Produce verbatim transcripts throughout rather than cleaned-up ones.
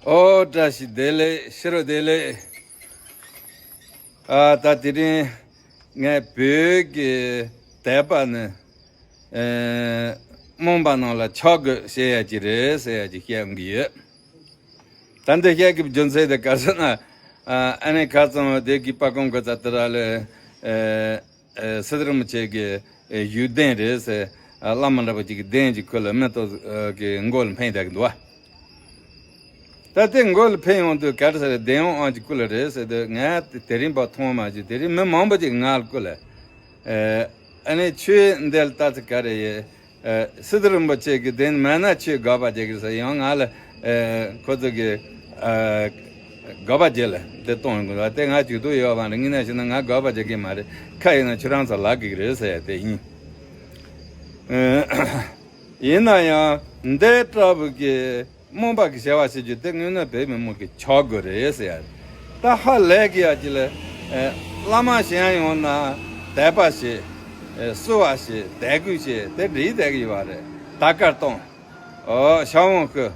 ཨོ་བཀྲ་ཤིས་བདེ་ལེགས། ཕྱི་རུ་བདེ་ལེགས། ཨ་ད་དེ་རིང་ངས་བོད་ཀྱི་དད་པ་ནི་ཨེ་རྨོངས་པ་རྣམས་ལ་ཆོག་གི་ཟེར་ཡ་ཅིག་རེད་ཟེར་ཡ་ཅིག་བཤད་ཡོང་གི་ཡོད། ད་འདི་བཤད་ཀྱི་རྒྱུ་མཚན་དེ་ག་ཟེར་ན། ཨ་ཨ་ནི་ཁ་ཚང་བ་དེ་གི་པ་ཀོང་གི་ཙ་ཏི་ར་ལ་ཨེ་ཨེ་སི་ཏུ་རིན་པོ་ཆེ་གི་ཨེ་བཞུགས་གདན་རེད་ཟེར། ཨ་བླ་མ་འདྲ་པོ་ཅིག་གི་གདན་གྱི་ཁུལ་ལ་མི་ཏོ་ཨ་གི་མགོ་ལ་འཕེན་བསྡད་ཀྱི་འདུག་བ། ད་ལྟའི་མགོ་ལ་ཕེབས་ཡོང་དུས་ག་རེ་ཟེར། བདེན་དབང་དབང་གིས་བསྐུལ་ལ་རེད་ཟེར་དུས། ང་དེ་རིང་བར་མཐོང་མ་བྱུང་། དེ་རིང་མི་མང་པོ་ཅིག་ང་ལ་བསྐུལ་ལ། ཨ་ནི་ཆོས་འདི་ལ་ལྟ་ཚུལ་ག་རེ་ཡོད། སི་ཏུ་རིན་པོ་ཆེ་གི་གདན་མེད་ན་ཆོས་དགག་པ་བྱེད་ཀྱི་རེད་ཟེར། ཡང་ང་ལ་ཁོ་ཚོ་གི་དགག་པ་བྱེད་ལ་འདི་གཏོང་ཡོང་གི་འདུག་དེ་ང་ཇུས་གཏོགས་ཡོད་པ་རེད། ངས་ན་ཞུ་ན་ང་དགག་པ་བྱེད་ཀྱི་མ་རེད། ཁ་ཡིན་ན་ཁྱོད་རང་ཚོ་ལབ་དགོས་ཀྱི་རེད་ཟེར་ཡ་དེ་ཡིན། ཡིན་ན་ཡང་འདི་ལྟ་བུ་གི་རྨོངས་པ་གི་བྱ་བ་བྱེད་རྒྱུ་དེ་དངོས་གནས་བོད་མི་མང་གི་ཆོག་དགོས་རེད་ཟེར་ཡ། ད་ཧ་ལས་གི་ཡ་ཅི་ལ། ཨེ་བླ་མ་གཞན་ཡོང་ན་དད་པ་བྱེད། ཨེ་བསུ་བ་བྱེད། དད་གུས་བྱེད། དེ་འགྲིག་བསྡད་གི་ཡོད་རེད། དར་དཀར་གཏོང་། ཨོ་ཕྱག་འོང་བསྐུལ།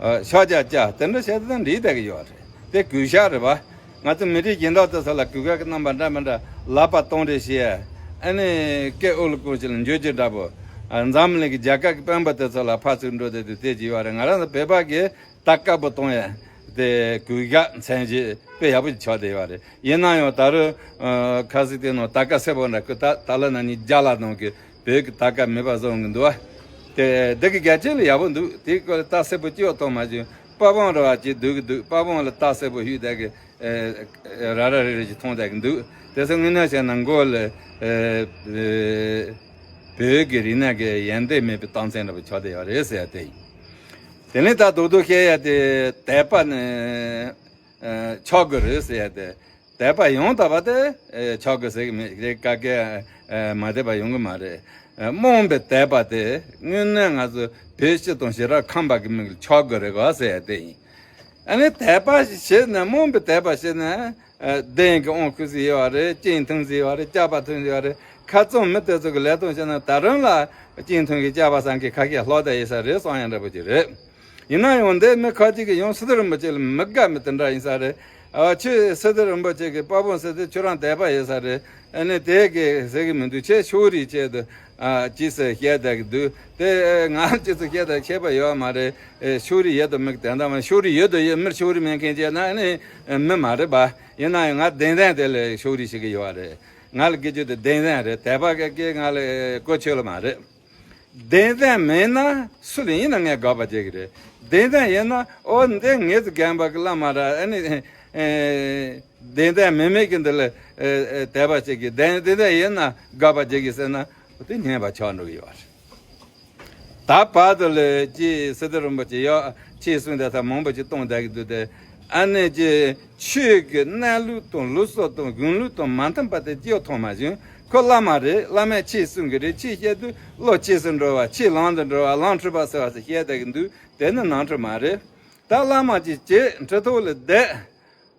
ཨོ་ཕྱག་རྒྱ་བཅར། དེ་འདྲ་བྱས་ཏེ་ད་འགྲིག་བསྡད་གི་ཡོད་རེད། དེ་གུས་ཞབས་རེད་བ། ང་ཚོ་མི་རིགས་གཞན་དག་དེ་ཚོ་ལ་གུས་ཞབས་ཀྱི་རྣམ་པ་འདྲ་མི་འདྲ། ལག་པ་སྟོང་རེ་བྱས། ཨ་ནི་སྐད་ཨོ་ལུ་ཀོ་ཅི་ལ་འཇོ་རྒྱུ་འདྲ་པོ། ཨ་འཛམ་གླིང་གི་རྒྱལ་ཁབ་ཀྱི་དཔོན་པོ་དེ་ཚོ་ལ་ཕར་ཚུར་འགྲོ་བསྡད་དུས་དེ་བྱས་པ་རེད། ང་རང་ཚོ་བོད་པ་གི་དར་དཀར་པོ་གཏོང་ཡ་དེ་གུས་ཞབས་མཚན་བཞེས་དཔེ་ཡག་པོ་ཅིག་ཆགས་བསྡད་ཡོད་རེད། ཡིན་ན་ཡང་ད་རུང་ཨ་ཁ་སང་དེ་ནང་དར་དཀར་སེར་པོ་འདྲ་ཁུ་ད་ད་ལོ་ན་ནིང་རྒྱ་ལ་ནང་གི་བོད་ཀྱི་དར་དཀར་མེད་པ་བཟོ་གི་འདུག་བ། དེ་འདི་གི་རྒྱ་ཆེ་ལ་ཡག་པོ་འདུག་དེའི་སྐོར་ལ་རྟགས་གསལ་པོ་ཅི་ཡང་མཐོང་མ་བྱུང་། པ་བོང་ར་བ་ཅིག་སྡུག་གི་འདུག་པ་བོང་ལ་རྟགས་གསལ་པོ་ཞུས་བསྡད་གི། ཨེ་ཨེ་ར་ར་རི་རི་ཅིག་མཐོང་བསྡད་གི་འདུག་དེ་ཚོ་དངོས་གནས་བཤད་ན་མགོ་ལ་ཨེ་ཨེ་བོད་ཀྱི་རིག་གནས་ཀྱི་ཡོན་ཏན་མེད་པའི་རྟགས་མཚན་འདྲ་པོ་ཆགས་བསྡད་ཡོད་རེད་ཟེར་ཡ་དེ་ཡིན། དེ་ནས་ད་རྡོག་རྡོག་བཤད་ཡ་དེ་དད་པ་ནི་ཨེ་ཆོག་གི་རེད་ཟེར་ཡ་དེ། དད་པ་ཡང་དག་པ་དེ་ཨེ་ཆོག་གི་ཟེར་གི་མེད་རེད། ག་གེ་ཨེ་མ་དད་པ་ཡོང་གི་མ་རེད། ཨེ་རྨོངས་པའི་དད་པ་དེ་དངོས་གནས་ང་ཚོ་བོད་སྤྱི་དང་ཞི་རགས་ཁམས་པ་གི་མིང་ལ་ཆོག་གི་རེད་ག་ཟེར་ཡ་དེ་ཡིན། ཨ་ནི་དད་པ་ཞིག་བྱས་ན། རྨོངས་པའི་དད་པ་བྱས་ན། ཨེ་གདན་གྱི་དབང་བསྐུར་ཟེར་ཡོད་རེད། སྤྱན་འཐུང་ཟེར་ཡོད་རེད། སྐྱག་པ་འཐུང་ཟེར་ཡོད་རེད། ཁ་རྩང་མི་དེ་ཚོ་གི་ལས་དོན་བྱས་ན་ད་རུང་ལ་སྤྱན་འཐུང་གི་སྐྱག་པ་བསམ་གི་ཁ་ཤས་ལྷག་བསྡད་ཡོད་ས་རེད་བསམ་ཡ་འདྲ་པོ་ཅིག་རེད། ཡིན་ན་ཡང་འདི་མི་ཁ་ཅིག་གིས་ཡང་སི་ཏུ་རིན་པོ་ཆེ་ལ་མི་དགའ་མི་དེ་འདྲ་ཡིན་ས་རེད། ཨ་ཁྱོད་སི་ཏུ་རིན་པོ་ཆེ་གི་པ་བོང་ཟེར་དུས་ཁྱོད་རང་དད་པ་ཡོད་ས་རེད། ཨ་ནི་དེ་གི་ཟེར་གི་མི་འདུག་ཁྱེད་ཕྱོགས་རིས་བྱས་དུ་ཨ་ཅི་ཟེར་བཤད་བསྡད་གི་འདུག་དེ་ང་ཅི་ཟེར་བཤད་བསྡད་ཁྱད་པར་ཡོད་མ་རེད། ཨེ་ཕྱོགས་རིས་ཡོད་དུ་མི་དེ་འདྲ་མ། ཕྱོགས་རིས་ཡོད་དུ་ཡོད། མི་ཕྱོགས་རིས་མེད་མཁན་བྱས་ན་ཨ་ནི་མི་མ་རེད་པ། ཡིན་ན་ཡང་ང་བདེན་བདེན་དེ་ལ་ཕྱོགས་རིས་བྱེད་གི་ཡོད་རེད། ང་ལ་གི་རྒྱུ་དེ་བདེན་བདེན་རེད། དད་པ་གི་གི་ང་ལ་གོ་ཆོད་ལ་མ་རེད། བདེན་བདེན་མེད་ན་སུ་ལ་ཡིན་ན་ངས་དགག་པ་བྱེད་ཀྱི་རེད། བདེན་བདེན་ཡིན་ན་ཨོ་འདི་ངེད་ཚོ་རྒན་པ་གི་བླ་མ་ར། ཨ་ནི་ཨེ་བདེན་བདེན་མེད་མེད་ཀྱི་འདི་ལ་ཨེ་ཨེ་དད་པ་བྱེད་ཀྱི། བདེན་བདེན་བདེན་ཡིན་ན་དགག་པ་བྱེད་ཀྱི་ཟེར་ན་དེ་ཉན་པ་ཆགས་འགྲོ་གི་ཡོད་རེད། ད་བར་དུ་ལ་ཅི་སི་ཏུ་རིན་པོ་ཆེ་ཡོད་ཆེ་གསུང་དེ་ཚོ་མང་པོ་ཅིག་གཏོང་བསྡད་ཀྱི་འདུག་སྟེ། ཨ་ནི་ཅི་ཆོས་ཀྱི་གནས་ལུགས་དང་ལུགས་སྲོལ་དང་གཞུང་ལུགས་དང་མ་མཐུན་པ་དེ་ཅི་ཡང་མཐོང་མ་བྱུང་། ཁོ་བླ་མ་རེད། བླ་མས་ཆོས་གསུང་གི་རེད། ཆོས་བཤད་དུས་བློ་ཆོས་སུ་འགྲོ་བ། ཆོས་ལམ་དུ་འགྲོ་བ། ལམ་འཁྲུལ་པ་ཟེར་བ་ཟེར་བཤད་བསྡད་ཀྱི་འདུག་དེ་ནི་ནོར་འཁྲུལ་མ་རེད། ད་བླ་མ་ཅིག་བྱེད་གྲི་ཐོག་ལ་བསྡད།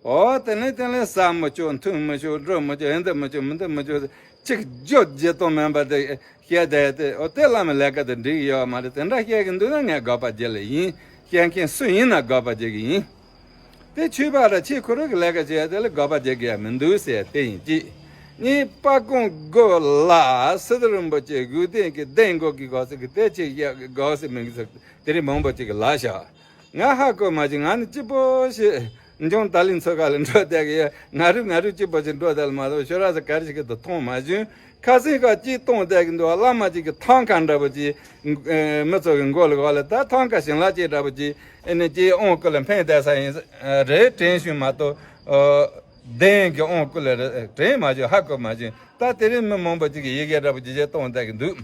ཨོ་དེ་ནས་དེ་ནས་ཟ་མི་ཆོག་འཐུང་མི་ཆོག་འགྲོ་མི་ཆོག་འདི་མི་ཆོག་མི་འདི་མི་ཆོག་ཅིག་བརྗོད་བརྗེད་གཏོང་མིན་པ་དེ་བཤད་བསྡད་དེ། ཨོ་དེ་བླ་མའི་ལས་ཀ་དེ་འགྲིག་ཡོད་མ་རེད། དེ་འདྲ་བཤད་གི་འདུག་ན་ངས་དགག་པ་བརྒྱབ་ལེ་ཡིན། བཤད་མཁན་སུ་ཡིན་ན་དགག་པ་བརྒྱབ་གི་ཡིན། དེ་ཆོས་པ་ར་ཆོས་ཁོ་རང་གི་ལས་ཀ་བྱེད་ཡ་དེ་ལ་དགག་པ་བརྒྱབ་གི་ཡ་མི་འདུག་ཟེར་དེ་ཡིན་གཅིག་གཉིས། པ་ཀོང་མགོ་ལ་སི་ཏུ་རིན་པོ་ཆེ་བཞུགས་གདན་གྱི་གདན་འགོག་གི་དགག་ཟེར་གི་དེ་ཆོས་བཤད་གི་དགག་ཟེར་མིན་གི་ཟེར་དེ་རིང་མང་པོ་ཅིག་གི་ལ་བཞག་ང་ཧ་གོ་མ་བྱུང་། ང་ནི་སྐྱིད་པོ་ཞིག་འཇང་ཏཱ་ལིང་ཚོ་ཁ་ལ་འགྲོ་བསྡད་གི་ཡོད། ང་རུ་ང་རུ་སྐྱིད་པོ་ཞིག་འགྲོ་བསྡད་ལ་མ་གཏོགས་ཤོ་ར་ཟ་ག་རེ་ཞིག་གི་དུ་མཐོང་མ་བྱུང་། ཁ་སང་ཁ་ཅིག་གཏོང་བསྡད་གི་འདུག་བླ་མ་ཅིག་གི་ཐང་ཀ་འདྲ་པོ་ཅིག་ཨེ་མི་ཚོ་གི་མགོ་ལ་གོ་ལ། ད་ཐང་ཀ་ཞིང་ལ་ཅིག་འདྲ་པོ་ཅིག་ཨེ་ནི་ཅིག་ཨོང་ཀུ་ལ་འཕེན་བསྡད་ས་ཡིན་རེད་དྲན་བྱུང་མ་གཏོགས། ཨོ་གདན་གི་ཨོང་ཀུ་ལ་རེད་དྲན་མ་བྱུང་། ཧ་གོ་མ་བྱུང་། ད་དེ་རིང་མི་མང་པོ་ཅིག་གི་ཡི་གེ་འདྲ་པོ་ཅིག་ཅིག་གཏོང་བསྡད་གི་འདུག་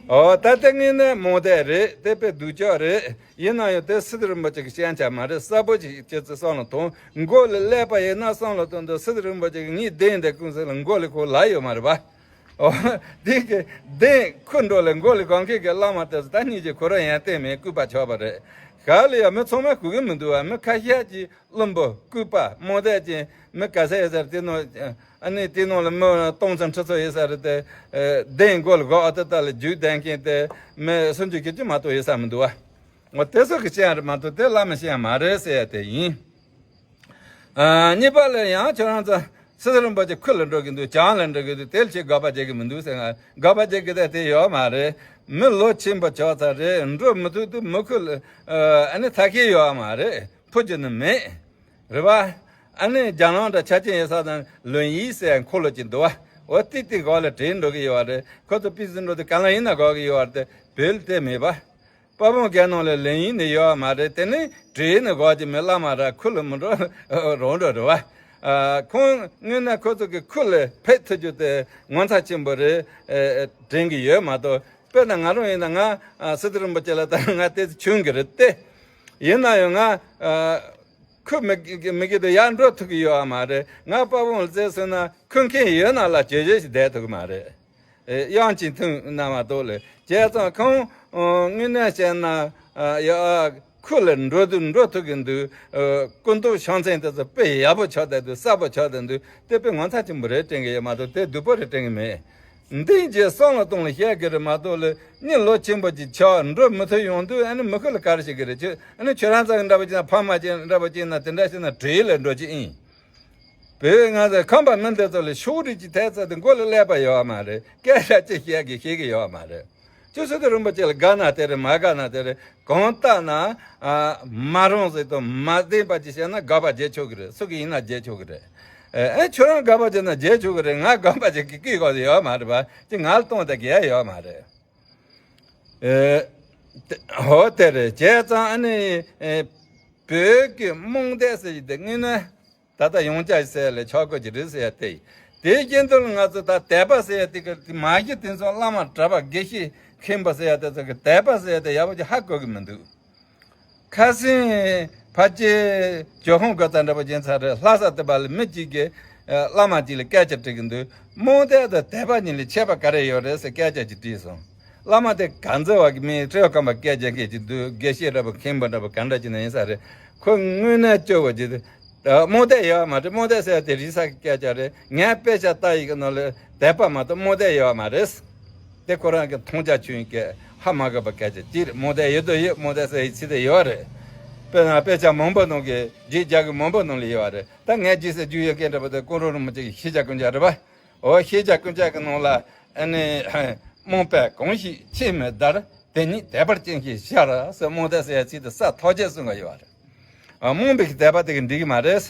ཨོ་ད་ལྟ་ངས་ནི་རྨོངས་དད་རེད། དེ་དཔེ་སྡུག་ཅག་རེད། ཡིན་ན་ཡང་དེ་སི་ཏུ་རིན་པོ་ཆེ་གི་ཞན་ཆ་མ་རེད། གསལ་པོ་ཅིག་ཁྱེད་ཚོས་བསམ་བློ་ཐོངས། མགོ་ལ་ཀླད་པ་ཡོད་ན་བསམ་བློ་ཐོངས་དུས་སི་ཏུ་རིན་པོ་ཆེ་གི་ངའི་གདན་དེ་ཀུན་གསལ་ལ་མགོ་ལ་ཁོ་ལ་ཡོད་མ་རེད་པ། ཨོ་དེ་གི་གདན་ཁོ་འགྲོ་ལ་མགོ་ལ་གང་གི་གི་བླ་མ་དེ་ཚོ་ད་སྙིང་རྗེ་ཁོ་རང་ཡང་བསྟན་མེད་སྐུར་པ་ཆགས་པ་རེད། ག་ལ་ཡང་མི་ཚང་མ་གོ་གི་མི་འདུག་བ། མི་ཁ་ཤས་ཀྱིས། བླུན་པོ་ལྐུགས་པ་རྨོངས་དད་ཅན་མི་ག་ཚད་ཡོད་ས་རེད། དེ་ནང་ཨ་ནི་དེ་ནང་ལ་མི་སྟོང་ཚོ་ཁྲི་ཚོ་ཡོད་ས་རེད་དེ། ཨེ་གདན་མགོ་ལ་གོ་ཨ་ཏི་ཏ་ལ་རྒྱུག་བསྡད་མཁན་དེ་མི་སུམ་ཅུ་བརྒྱད་ཅུ་མ་གཏོགས་ཡོད་ས་མི་འདུག་བ། ངོ་དེ་ཚོ་གི་བཤད་ཡ་རེད་མ་གཏོགས་དེ་བླ་མའི་བཤད་ཡ་མ་རེད་ཟེར་ཡ་དེ་ཡིན། ཨ། གཉིས་པ་ལ་ཡང་ཁྱོད་རང་ཚོ་སི་ཏུ་རིན་པོ་ཆེ་ཁུ་ལ་འགྲོ་གི་འདུག་བྱང་ལ་འགྲོ་གི་འདུག་དེ་ལ་ཁྱེད་དགག་པ་བྱེད་གི་མི་འདུག་ཟེར། ང་དགག་པ་བྱེད་གི་ད་དེ་ཡོད་མ་རེད། མི་ལོ་ཆེན་པོ་ཆགས་ཚར་རེད། འགྲོ་མི་ཐུབ་དུས་མི་ཁུ་ལ་ཨ་ནི་ཐ་ཁེ་ཡོད་མ་རེད། ཕུ་རྒྱུ་ནི་མེད། རེད་པ། ཨ་ནི་རྒྱ་ནག་འདྲ་ཆ་རྐྱེན་ཡོད་ས་དང་ལོན་ཡིན་ཟེར་འཁོར་ལོ་ཅིག་འདུག་བ། འོ་ཏིག་ཏིག་གོ་ལ་བྲིས་འགྲོ་གི་ཡོད་རེད། ཁོ་ཚོ་པི་ཙི་འགྲོ་དུས་ག་ལ་ཡིན་ན་གོ་གི་ཡོད་རེད། དེ་བོད་ལ་དེ་མེད་པ། དཔའ་བོ་རྒྱལ་ནང་ལ་ལོན་ཡིན་ནི་ཡོད་མ་རེད། དེ་ནི་བྲིས་ནི་གོ་གི་མེད། བླ་མ་ར་ཁུ་ལ་མི་འགྲོ་རང་འགྲོ་རེད་བ། ཨ། ཁོང་དངོས་གནས་ཁོ་ཚོ་གི་ཁུ་ལ་ཕེབས་ཐུབ་རྒྱུ་དེ་ངོ་མཚར་ཆེན་པོ་རེད། ཨ། དྲན་གི་ཡོད་མ་གཏོགས། དཔེར་ན་ང་རང་ཡིན་ན་ང་ཨ་སི་ཏུ་རིན་པོ་ཆེ་ལ་ད་ང་ཏོག་ཙམ་མཆོད་ཀྱི་རེད་དེ། ཡིན་ན་ཡང་ང་ཨ་ཁུ་མི་མི་དགོས་དུས་ཡར་འགྲོ་ཐུབ་ཀྱི་ཡོད་མ་རེད། ང་དཔའ་བོ་ལ་བཙལ་སོང་ན་ཁུ་མཁན་ཡོད་ན་ལ་བྱོས་བྱོས་ཤིག་བསྡད་ཐུབ་ཀྱི་མ་རེད། ཨེ། དབྱངས་ཅན་ཐུང་ན་མ་གཏོགས་ལ། བྱས་ཙང་ཁོང་ཨ་དངོས་གནས་བཤད་ན་ཨ་ཡ་ཁུ་ལ་འགྲོ་དུས་འགྲོ་ཐུབ་ཀྱི་འདུག་ཨ། སྐུ་མདོག་ཕྱག་མཚན་དེ་ཚོ་དཔེ་ཡག་པོ་ཆགས་བསྡད་འདུག་གསལ་པོ་ཆགས་བསྡད་འདུག་དེ་དཔེ་ངོ་མཚར་ཆེན་པོ་རེད་དྲན་གི་ཡོད་མ་གཏོགས་དེ་སྡུག་པོ་རེད་དྲན་གི་མེད། འདི་རྗེས་བསམ་བློ་གཏོང་ལ་བཤད་གི་རེད་མ་གཏོགས་ལ། མི་ལོ་ཆེན་པོ་ཅིག་ཆགས་འགྲོ་མི་ཐུབ་ཡོང་དུས་ཨ་ནི་མི་ཁུ་ལ་ག་རེ་བྱེད་གི་རེད། ཁྱོད་ཨ་ནི་ཁྱོད་རང་ཚོ་འདྲ་པོ་ཅིག་ན་ཕ་མ་ཅིག་འདྲ་པོ་ཅིག་ན་དེ་འདྲ་བྱས་ན་བྲེལ་ལ་འགྲོ་ཅིག་ཨིན། བོད་ང་ཚོ་ཁམས་པ་མི་འདི་ཚོ་ལ་ཕྱོགས་རིས་ཀྱི་ཐད་ཚད་དེ་མགོ་ལ་ཀླད་པ་ཡོད་མ་རེད། སྐད་ཆ་ཅིག་བཤད་གི་ཤེས་གི་ཡོད་མ་རེད། ཅི་སི་ཏུ་རིན་པོ་ཆེ་ལ་དགའ་ན་དེ་རེད། མ་དགའ་ན་དེ་རེད། གང་ལྟར་ན་ཨ་མ་རུང་ཟེར་དང་མ་བདེན་པ་ཅིག་བཤད་ན་དགག་པ་བྱེད་ཆོག་གི་རེད། སུ་གི་ཡིན་ན་བྱེད་ཆོག་གི་རེད། ཨེ། ཁྱོད་རང་དགག་པ་བྱེད་ན་བྱེད་ཆོག་གི་རེད། ང་དགག་པ་བྱེད་གི་སྐད་གོ་ཡོད་མ་རེད་པ། ཅི་ང་ལ་གཏོང་ད་གི་ཡ་ཡོད་མ་རེད། ཨེ། དེ་ཧོ་དེ་རེད། བྱས་ཙང་ཨ་ནི་ཨེ་བོད་ཀྱི་རྨོངས་དད་ཟེར་གྱི་དེ་དངོས་གནས་ད་ལྟ་ཡོངས་ཁྱབ་ཟེར་ལས་ཆོག་གོ་གི་རེད་ཟེར་ཡ་དེ་ཡིན། དེའི་རྐྱེན་དུ་ལ་ང་ཚོ་ད་དད་པ་ཟེར་ཡ་དེ་གི་མ་གཞི་དེང་སང་བླ་མ་གྲྭ་པ་དགེ་བཤེས་མཁན་པོ་ཟེར་ཡ་དེ་ཚོ་གི་དད་པ་ཟེར་ཡ་དེ་ཡག་པོ་ཅིག་ཧ་གོ་གི་མི་འདུག་ཁ་སང་ཕལ་ཆེར་ཇོ་ཧོང་གོ་ཙ་འདྲ་པོ་ཅན་ཚ་རེད། ལྷ་ས་དེ་པ་ལ་མི་གཅིག་གིས་ཨ་བླ་མ་གཅིག་ལ་སྐད་ཆ་དྲིས་གི་འདུག་རྨོངས་དད་དང་དད་པ་གཉིས་ལ་ཁྱད་པར་ག་རེ་ཡོད་རེད་ཟེར་སྐད་ཆ་ཅིག་དྲིས་སོང་། བླ་མ་དེ་ག་ཚོད་བ་གི་མི་སྤྲེའུ་རྐང་པ་སྐད་ཆ་སྐད་ཅིག་འདུག་དགེ་བཤེས་འདྲ་པོ་མཁན་པོ་འདྲ་པོ་ག་འདྲ་ཅིག་ན་ཡིན་ས་རེད། ཁོ་དངོས་གནས་སྐྱོ་བོ་ཅིག་རྨོངས་དད་ཡོད་མ་རེད། རྨོངས་དད་ཟེར་བ་དེ་རིག་གསར་གྱི་སྐད་ཆ་རེད། ངས་དཔེ་ཆ་ལྟ་ཡི་གི་ནང་ལ་དད་པ་མ་གཏོགས་རྨོངས་དད་ཡོད་མ་རེད། དེ་ཁོ་རང་གི་མཐོང་རྒྱ་ཆུང་གི་ཧ་མ་གོ་བ་སྐད་ཆ་ཅིག་རེད། རྨོངས་དད་ཡོད་དོ་ཡོད། རྨོངས་དད་ཟེར་ཡི་ཚིག་དེ་ཡོད་རེད། དཔེར་ན་དཔེ་ཆ་མང་པོ་ནང་གི་རྗེས་རྒྱ་གི་མང་པོ་ནང་ལ་ཡོད་རེད། ད་ངས་རྗེས་ཟེར་རྒྱུ་ཡོད་མཁན་འདྲ་པོ་དེ་ཀུན་རོ་རིན་པོ་ཆེ་གི་ཤེས་བྱ་ཀུན་ཁྱབ་རེད་པ། འོ་ཤེས་བྱ་ཀུན་ཁྱབ་ཀྱི་ནང་ལ་ཨ་ནི་རྨོངས་པས་གང་ཞིག་ཆོས་མི་དར། དེ་ཉིད་དད་པར་སྐྱེ་མཁན་ཤར་ཟེར། རྨོངས་དད་ཟེར་ཡ་ཚིག་དེ་ས་ཐོག་ཆེ་གསུང་གི་ཡོད་རེད། ཨ། རྨོངས་པའི་གི་དད་པ་དེ་གི་འགྲིག་གི་མ་རེད།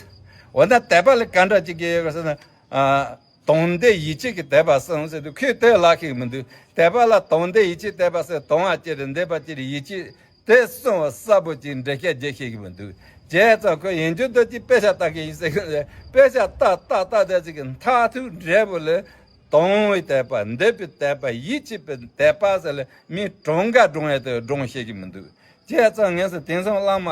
འོ་ན་དད་པ་ལ་ག་འདྲ་ཅིག་གི་ཡོད་གི་ཟེར་ན། ཨ། དང་འདོད་ཡིད་ཆེས་ཀྱི་དད་པ་གསུངས་ཟེར་དུས་ཁོས་དེ་ལ་ཤེས་གི་མི་འདུག་དད་པ་ལ་དང་འདོད་ཡིད་ཆེས་དད་པ་ཟེར། དང་བ་ཅི་རེད། འདོད་པ་ཅི་རེད། ཡིད་ཆེས། དེ་གསུང་བ་གསལ་པོ་ཅིག་འགྲེལ་བཤད་རྒྱག་ཤེས་གི་མི་འདུག་བྱས་ཙང་ཁོ་ཡིན་རྒྱུ་འདོད་ཀྱི་དཔེ་ཆ་ལྟ་གི་ཡིན་ཟེར་གི་རེད། དཔེ་ཆ་ལྟ་ལྟ་ལྟ་བསྡད་ཅིག་གི་མཐར་ཐུག་འབྲས་བུ་ལ་དང་བའི་དད་པ། འདོད་པའི་དད་པ། ཡིད་ཆེས་པའི་དད་པ་ཟེར་ལ་མི་གྲངས་ཀ་སྒྲུང་ཡ་དེ་སྒྲུང་ཤེས་གི་མི་འདུག་བྱས་ཙང་ངས་སུ་དེང་སང་བླ་མ་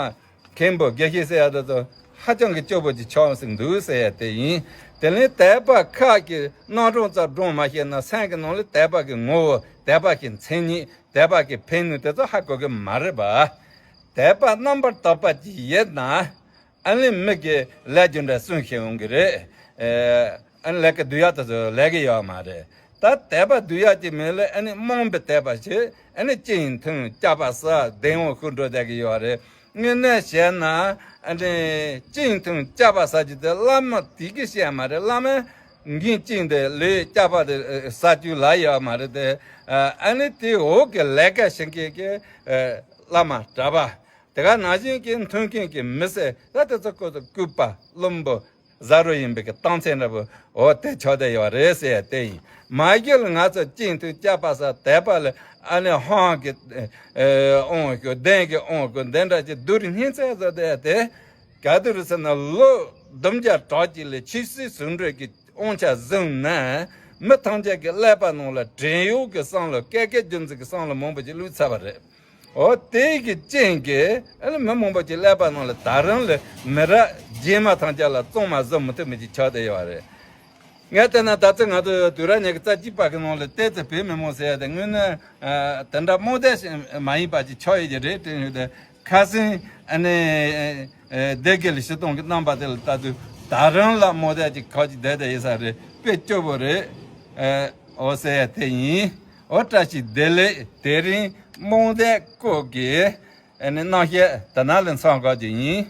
མཁན་པོ་དགེ་བཤེས་ཟེར་ཡ་དེ་ཚོ་ཧ་ཅང་གི་སྐྱོ་པོ་ཅིག་ཆགས་སུ་འདུག་ཟེར་ཡ་དེ་ཡིན། དེ་ལས་དད་པ་ཁ་གི་རྣམ་གྲངས་ཙམ་སྒྲུང་མ་ཤེས་ན་སེམས་གི་ནང་ལ་དད་པ་གི་ངོ་བོ། དད་པ་གི་མཚན་ཉིད། དད་པ་གི་ཕན་ནུས་དེ་ཚོ་ཧ་གོ་གི་མ་རེད་པ། དད་པ་རྣམ་པར་དག་པ་ཅིག་ཡོད་ན། ཨ་ནི་མི་གི་ལས་རྒྱུ་འབྲས་སྲུང་ཤེས་འོང་གི་རེད། ཨ་ནི་ལས་ཀ་སྡུག་ཡག་དེ་ཚོ་ལས་གི་ཡོད་མ་རེད། ད་དད་པ་སྡུག་ཡག་ཅིག་མེད་ལ་ཨ་ནི་རྨོངས་པའི་དད་པ་ཞིག་ཨ་ནི་ཅི་ཡིན་ཐུང་སྐྱག་པ་ཟ་བདེན་འོང་ཤུགས་འགྲོ་བསྡད་གི་ཡོད་རེད། དངོས་གནས་བཤད་ན་ཨ་ནི་ཅི་ཡིན་ཐུང་སྐྱག་པ་ཟ་རྒྱུ་དེ་བླ་མ་དེ་གི་བཤད་མ་རེད། བླ་མ་འགན་ཅིང་དེ་ལས་སྐྱག་པ་དེ་ཟ་རྒྱུ་ལ་ཡོད་མ་རེད་དེ། ཨ་ནི་དེ་འོག་གི་ལས་ཀ་བྱེད་མཁན་གྱི་བླ་མ་གྲྭ་པ། དེ་ག་ནང་བཞིན་གྱི་མཐུན་རྐྱེན་གྱི་མི་སེར་ད་དེ་ཚོ་ཀོ་ཚོ་སྐུད་པ་བླུན་པོ་ཟ་རོ་ཡིན་པའི་གི་རྟགས་མཚན་འདྲ་པོ་འོ་དེ་ཆགས་བསྡད་ཡོད་རེད་ཟེར་ཡ་དེ་ཡིན། མ་གཞི་ལ་ང་ཚོ་ཅིང་ཐུང་སྐྱག་པ་ཟ་དད་པ་ལ་ཨ་ནི་ཧང་གི་ཨོང་ཞུ་བདེན་གི་ཨོང་ཞུ་འདི་འདྲ་ཅིག་བསྡུར་སྙིང་ཚད་བཟོ་བསྡད་ཡ་དེ་ག་དུས་རེད་ཟེར་ན་ལོ་བདུན་བརྒྱ་གྲངས་ཅིག་ལ་ཆོས་སྲིད་ཟུང་འབྲེལ་གྱི་དབང་ཆ་བཟུང་ནས་མི་ཐམས་ཅད་ཀྱི་ཀླད་པ་ནང་ལ་བྲན་གཡོག་གི་བསམ་བློ་བཀས་བཀོད་རྒྱུད་འཛིན་གྱི་བསམ་བློ་མང་པོ་ཅིག་བླུགས་ཚར་བ་རེད། འོ་དེ་གི་རྐྱེན་གྱིས་ཨ་ནི་མི་མང་པོ་ཅིག་ཀླད་པ་ནང་ལ་ད་རུང་ལས་མི་རབས་རྗེས་མ་ཐམས་ཅད་ལ་གཙང་མ་བཟོ་མི་ཐུབ་མི་ཅིག་ཆགས་བསྡད་ཡོད་རེད། ངས་བལྟས་ན་ད་ཚོད་ང་ཚོ་དུས་རབས་ཉི་ཤུ་རྩ་གཅིག་པ་གི་ནང་ལ་བལྟས་ཚེ་བོད་མི་མང་ཟེར་ཡ་དེ་དངོས་གནས་ཨ་དེ་འདྲ་རྨོངས་དད་མ་ཡིན་པ་ཅིག་ཆགས་ཡོད་ཀྱི་རེད་དྲན་ཡོད་དེ། ཁ་སང་ཨ་ནི་ཨ་སྡེ་དགེ་ལ་སྤྱིར་བཏང་གི་རྣམ་པ་དེ་ལ་ལྟ་དུས་ད་རུང་ལ་རྨོངས་དད་ཅིག་ཁ་ཅིག་བསྡད་བསྡད་ཡོད་ས་རེད། དཔེ་སྐྱོ་པོ་རེད། ཨ་འོ་ཟེར་ཡ་དེ་ཡིན། འོ་བཀྲ་ཤིས་བདེ་ལེགས། དེ་རིང་རྨོངས་དད་སྐོར་གྱི་ ཨ་ནི་གནང་བཤད་དེ་ན་ལས་མཚམས་བཞག་རྒྱུ་ཡིན།